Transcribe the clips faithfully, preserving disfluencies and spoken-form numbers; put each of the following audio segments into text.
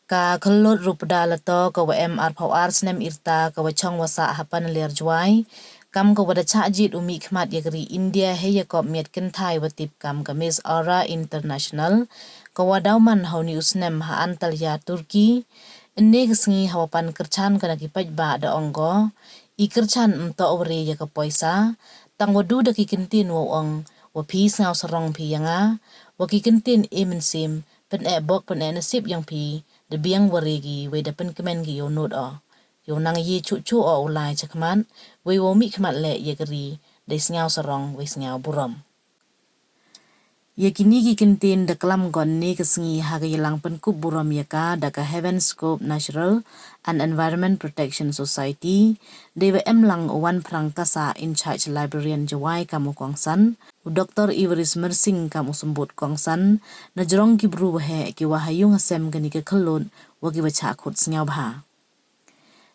Ka khyllood Rupda Lato ka wa em arphaw ar snem yrta ka wa chong wa sah ha Panaliar Jowai, kam ka wa da chah jied u mihkhmat ya ka ri India hei ya kop miat kynthai wa tip kam ka Miss Aura International, ka wa daw man ha u ni u snem ha Antalya, Turkey. Ynne ka sngi ha wa pan kyrchan ka na ki paidbah da ong ko, i kyrchan ym toh wa re ya ka poisa, tang wa du da ki kyntien wow ong, wa phi sngaw sarong phi ya nga, wa ki kyntien e mynsiem, pyneh bok pyneh nasib yong phi, da biang wa re ki, wei da pynkmen ki yow nud o, yow nang ye chuh chuh o u lai chakhmat, wei wow mihkhmat leh ya ka ri, dei sngaw sarong, wei sngaw burom. Ya kini ki kyntien da klam ko ynne ka sngi ha ka yalang pynkup burom ya ka da ka Heaven Scope Natural and Environment Protection Society, dei wa em lang u Wanphrang Kassah, in charge librarian Jowai kam u kongsan, u Doktor Evaris Myrsing kam u symbud kongsan, na jrong ki bru wa heh ki wa ha yung ha sem kani ka khyllood, wa ki wa chah khut sngewbha.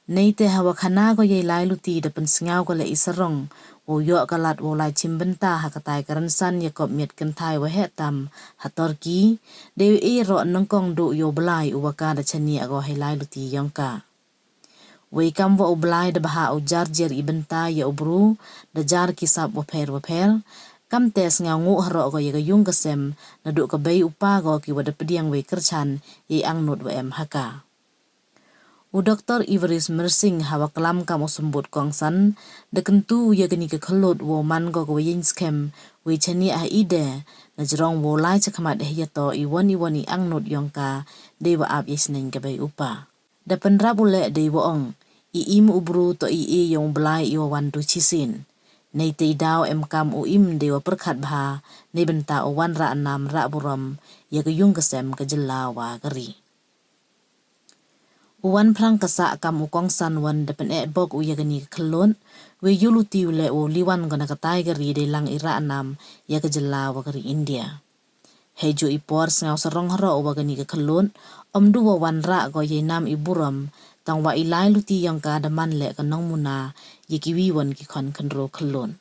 Neite ha wa khana ko yei lai luti da pynsngaw ko leh i sarong wow yoh ka lad wow lai chim bynta ha katai ka rynsan ya kop miat kynthai wa heh tam ha Turkey, dei wa e roh nyngkong du yow blai u wa ka da chaniah ko hei lai luti yong ka. Wei kam wa u blai da bha u jar jer i bynta ya u bru, da jar ki sap wa pher wa pher, kamte sngaw nguh haroh ko ya ka yung ka sem, naduh ka bei u pa ko ki wa da pdiang wei kyrchan yei angnud wa em ha ka. U Doktor Evaris Myrsing ha wa klam kam u symbud kongsan, da kyntu u ya kani ka khyllood wow man ko ka wa yeng skhem, wei chaniah ha i de, na jrong wow lai chakhmat hei ya toh i won i won i angnud yong ka, dei wa ap ya sneng ka bei u pa. Da pynrap u leh dei wa ong, i im u bru toh i e yong u blai i wa wan du chisien. Neite i daw em kam u im dei wa pyrkhat bha, nei bynta u wanrah nam rah burom ya ka yung ka sem, ka jylla wa ka ri. U Wanphrang Kassah kam u kongsan wan da pyneh bok u ya kani ka khyllood, wei yow luti u leh wow liwan ko na katai ka ri dei lang i rah nam ya ka jylla wa ka ri India. Hei ju i por sngaw sarong haroh u wa kani ka khyllood, ym du wa wanrah ko yei nam i burom, tang wa i lai luti yong ka da man leh ka nongmuna ya ki wi won ki khon khynroo khyllood.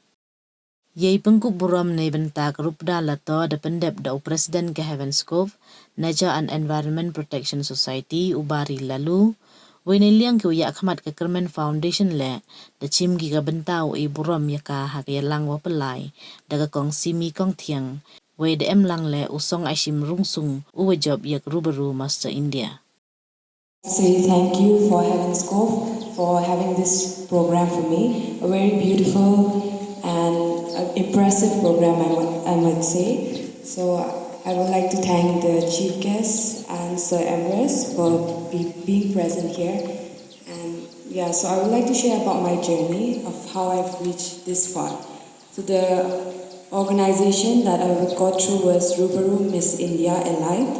Yei pynkup burom nei bynta ka Rupda Lato da pyndep da u President ka Heaven Scope Nature and Environment Protection Society, u Bari Lalu, wei nei liang ki wa yakhmat ka Kyrmen Foundation leh, da chim ki ka bynta wow e burom ya ka ha ka yalang wa pynlai da ka kong Simi Kongthiang, wei da em lang leh u Song Aishim Rungsung, u wa jop ya ka Rubaru Master India. Say thank you for Heaven Scope for having this program for me. A very beautiful and, uh, impressive program, I might, I might say. So I would like to thank the chief guests and Sir Everest for be-, being present here. And yeah, so I would like to share about my journey of how I've reached this far. So the organization that I got through was Rubaru Miss India Elite,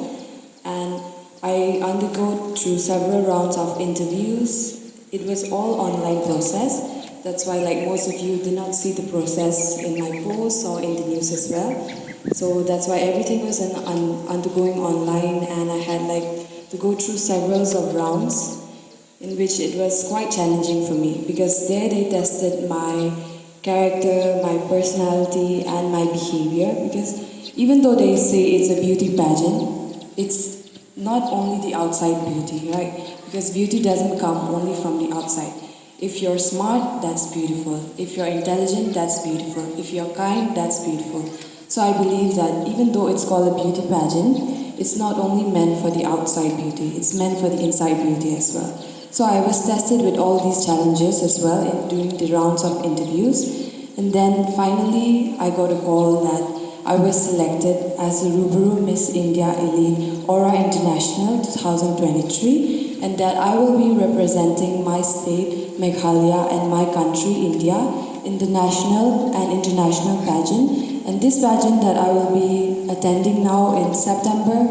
and I undergo through several rounds of interviews. It was all online process. That's why, like, most of you did not see the process in my posts or in the news as well. So that's why everything was un-, un-, undergoing online, and I had, like, to go through several of rounds in which it was quite challenging for me, because there they tested my character, my personality, and my behavior. Because even though they say it's a beauty pageant, it's not only the outside beauty, right? Because beauty doesn't come only from the outside. If you're smart, that's beautiful. If you're intelligent, that's beautiful. If you're kind, that's beautiful. So I believe that even though it's called a beauty pageant, it's not only meant for the outside beauty, it's meant for the inside beauty as well. So I was tested with all these challenges as well in doing the rounds of interviews. And then finally, I got a call that I was selected as the Rubaru Miss India Elite Aura International two thousand twenty-three, and that I will be representing my state, Meghalaya, and my country, India, in the national and international pageant. And this pageant that I will be attending now in September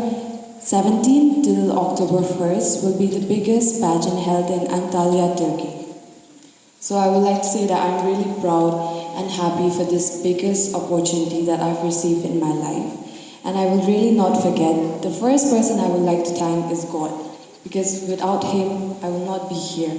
seventeenth till October first will be the biggest pageant held in Antalya, Turkey. So I would like to say that I'm really proud and happy for this biggest opportunity that I've received in my life. And I will really not forget. The first person I would like to thank is God, because without him, I will not be here.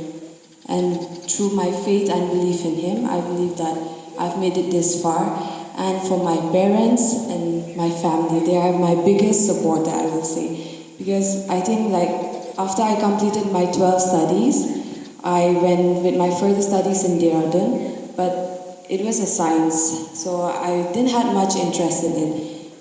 And through my faith and belief in him, I believe that I've made it this far. And for my parents and my family, they are my biggest supporter, I will say. Because I think, like, After I completed my twelve studies, I went with my further studies in Dehradun, but it was a science, so I didn't have much interest in it.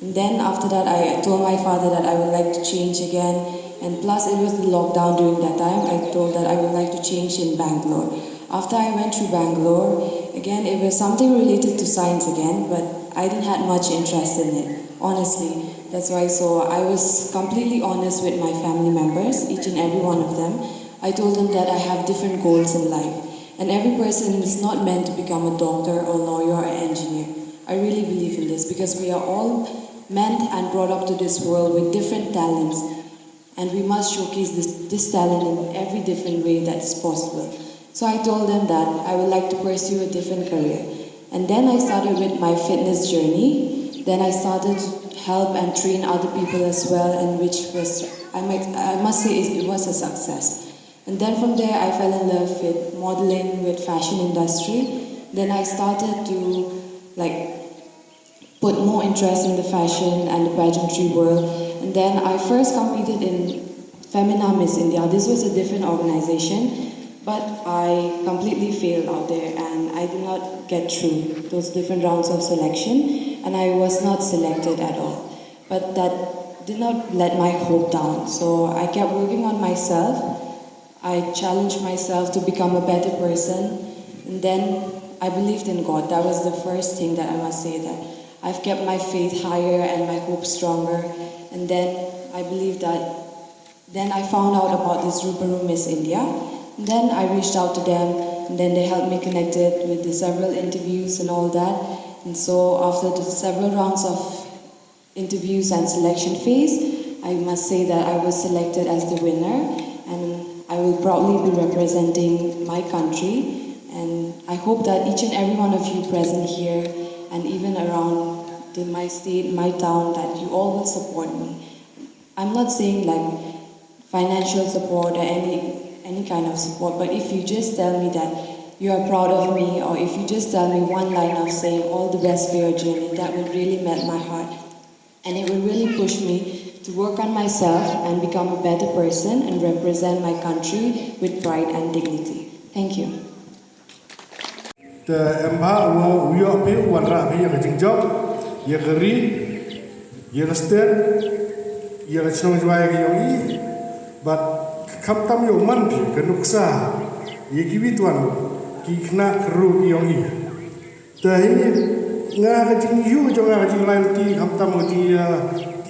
And then after that, I told my father that I would like to change again, and plus it was the lockdown during that time. I told that I would like to change in Bangalore. After I went to Bangalore, again, it was something related to science again, but I didn't have much interest in it, honestly. That's why, so I was completely honest with my family members, each and every one of them. I told them that I have different goals in life, and every person is not meant to become a doctor or lawyer or engineer. I really believe in this because we are all meant and brought up to this world with different talents, and we must showcase this, this talent in every different way that is possible. So I told them that I would like to pursue a different career. And then I started with my fitness journey. Then I started to help and train other people as well, and which was, I might, I must say, it, it was a success. And then from there, I fell in love with modeling, with fashion industry. Then I started to, like, put more interest in the fashion and the pageantry world. And then I first competed in Femina Miss India. This was a different organization, but I completely failed out there and I did not get through those different rounds of selection, and I was not selected at all. But that did not let my hope down. So I kept working on myself. I challenged myself to become a better person. And then I believed in God. That was the first thing that I must say, that I've kept my faith higher and my hope stronger. And then I believe that, then I found out about this Rubaru Miss India. And then I reached out to them, and then they helped me connected with the several interviews and all that. And so after the several rounds of interviews and selection phase, I must say that I was selected as the winner, and I will proudly be representing my country. And I hope that each and every one of you present here and even around the, my state, my town, that you all will support me. I'm not saying, like, financial support or any, any kind of support, but if you just tell me that you are proud of me, or if you just tell me one line of saying, "All the best for your journey," that would really melt my heart. And it will really push me to work on myself and become a better person and represent my country with pride and dignity. Thank you. Te em bha u yoh phi u wanrah phi ya ka jingjop, ya ka ri, ya ka state, ya ka chnong Jowai ka yong i, bad khamtam yoh man phi ka nuksa ya ki wi tuan ki khynnah khynru ki yong i. Te hini nga ka jingyu jong nga, ka jinglain ti, khamtam ka jing ya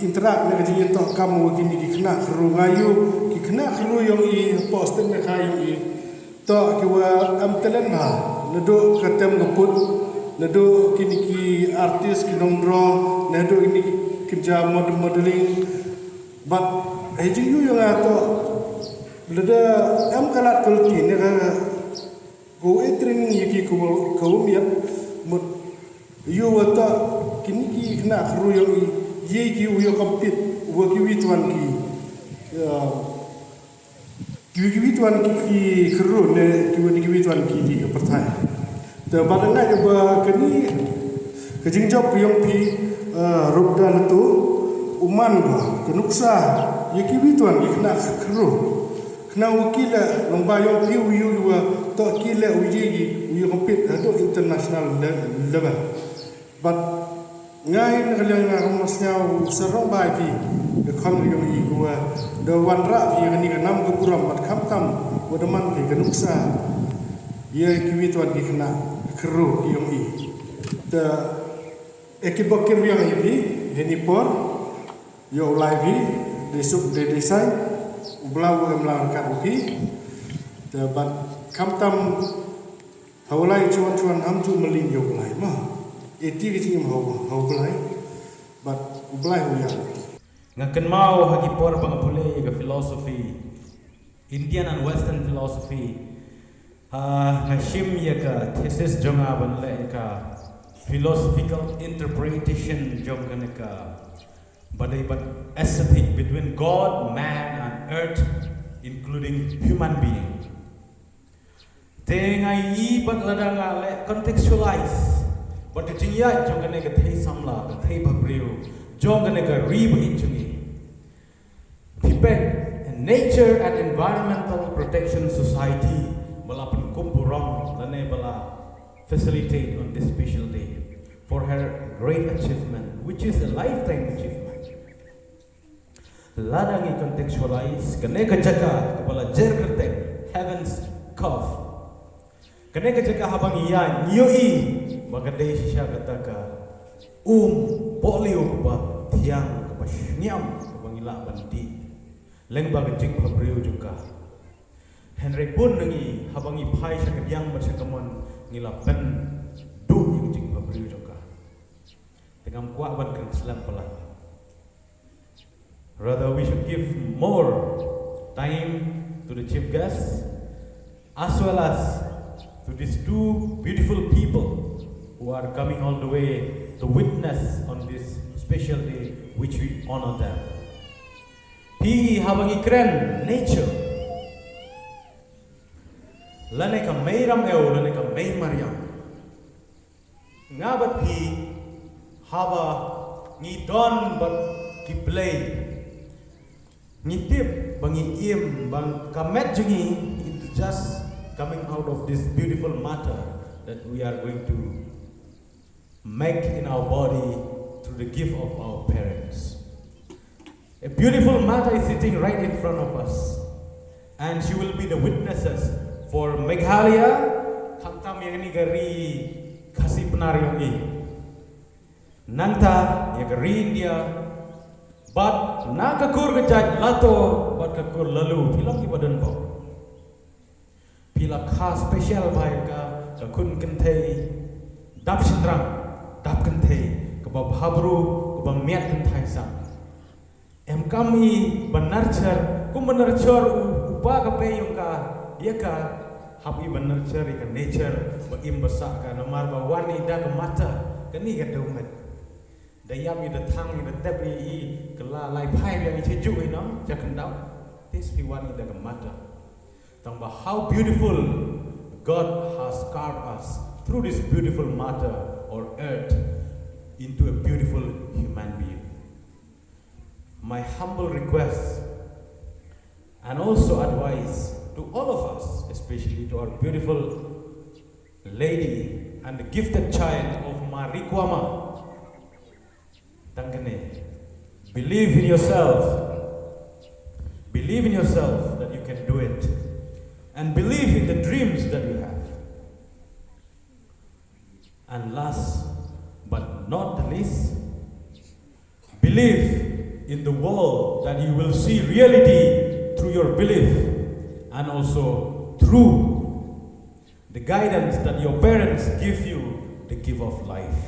interact na ka jing ya toh kam wa kini ki khynnah khynru, nga yu ki khynnah khynru yong i, poh state na ka yong i. Toh ki wa em talent ha, naduh ka tem ka put, naduh kini ki artist, ki nongdro, naduh kini ki kynja mod-, modeling. But hei jingyu yong nga toh, lada em ka lad ka lynti ne ka, ko e training ya ki ko, ko miat mut yu wa toh kini ki khynnah khynru yong i, ye ki u yoh compete wa ki wi tuan ki, ya, ki wi, ki wi tuan ki, ki khynru ne ki wi, ki wi tuan ki, ki ka pyrthai. Te bad nga ya ba kani ka jingjop ka yong phi, eh, Rupda Latu, u man ko ka nuksa ya ki wi tuan ki khynnah khynru. Khnang wa ki le, long ba yong phi u yu wa toh ki le u ye ki, u yoh compete haduh international le-, level. But nga hi na ka liang nga ka mos nga u sarong bai phi, ka khon ka yong i ko wa da wanrah phi ya kani ka nam ka burom, bad khamtam wa da man phi ka nuksa ya ki wi tuan ki khynnah khynru ki yong i. Te e ki bok ki riang i phi, hini por, yoh u lai phi, de suk de de sai, u Blai wa em lang kat u phi. Te bad khamtam ha u lai chuan chuan ham tu maling yoh u Blai ma. E ti ki jingim ha u, ha u Blai. Bad u Blai u ya. Nga kynmaw ha ki por ba nga pule ya ka philosophy, Indian and Western philosophy. Ha, nga shim ya ka thesis jong nga ban leh ya ka philosophical interpretation jong kane ka ba dei ban aesthetic between God, man and earth, including human being. Te nga i bad lada nga leh contextualize bad ka jingïaid jong kane ka thei samla, ka thei bhabriew jong kane ka ri ba i jong i. Phi peit Nature and Environmental Protection Society ba la pynkup burom lane ba la facilitate on this special day for her great achievement, which is a lifetime achievement. Lada ngi contextualize kane ka jaka kaba la jer kyrteng Heaven's Cove. Kane ka jaka haba ngi ïaid ngi ïohi ba ka dei shisha kata ka um pohliew kaba thiang, kaba sniam, kaba ngi lah ban dih lyngba ka jingphabriew jong ka. Hynrei bun na ngi haba ngi phai sha kadiang bad sha kamon ngi la pynduh ïa ka jingphabriew jong ka. Te ngam kwah ban kren slem palat. Rather, we should give more time to the chief guest as well as to these two beautiful people who are coming all the way to witness on this special day which we honor them. Phi, haba ngi kren nature, lane ka mei Ramew, lane ka mei Mariang, nga bad phi, haba ngi don bad ki blei, ngi tip ba ngi im ba ka met jong ngi, it's just coming out of this beautiful matter that we are going to make in our body through the gift of our parents. A beautiful mother is sitting right in front of us, and she will be the witnesses for Meghalaya, khamtam ïa kani ka ri Khasi Pnar yong i, nangta ïa ka ri India, bad na ka kur ka jait Lato bad ka kur Lalu, phi long ki ba don bok. Phi la kha special bha ïa ka, ka khun kynthei dap shynrang, dap kynthei, kaba bha bru, kaba miat kynthai sang. Em kam i ba nurture, kum ba nurture u, u pa ka bei yong ka ïa ka, hap i ba nurture ïa ka nature ba im ba sah ka, namar ba wan i da ka mata, kani ka dewmet. Da ïap i, da thang i, da tep i, i kylla lai phai biang i, cha ju i, nong, cha khyndaw. This phi wan i da ka mata. Tang ba how beautiful God has carved us through this beautiful mother or earth into a beautiful human being. My humble request and also advice to all of us, especially to our beautiful lady and the gifted child of Ma Rikwama. Tang kane, believe in yourself. Believe in yourself that you can do it. And believe in the dreams that you have. And last but not the least, believe in the world that you will see reality through your belief and also through the guidance that your parents give you, the gift of life.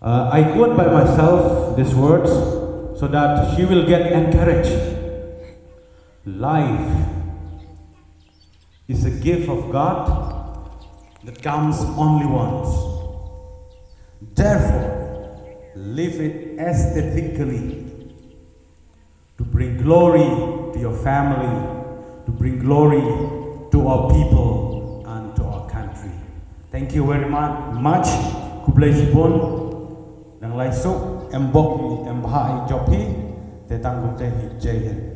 Uh, I quote by myself these words so that she will get encouraged. Life is a gift of God that comes only once. Therefore, live it aesthetically to bring glory to your family, to bring glory to our people and to our country. Thank you very mu-, much. Khublei shibun. Nang lai suk, em bok i, em bha i jop hi, te tang kumte hi, Jai Hind.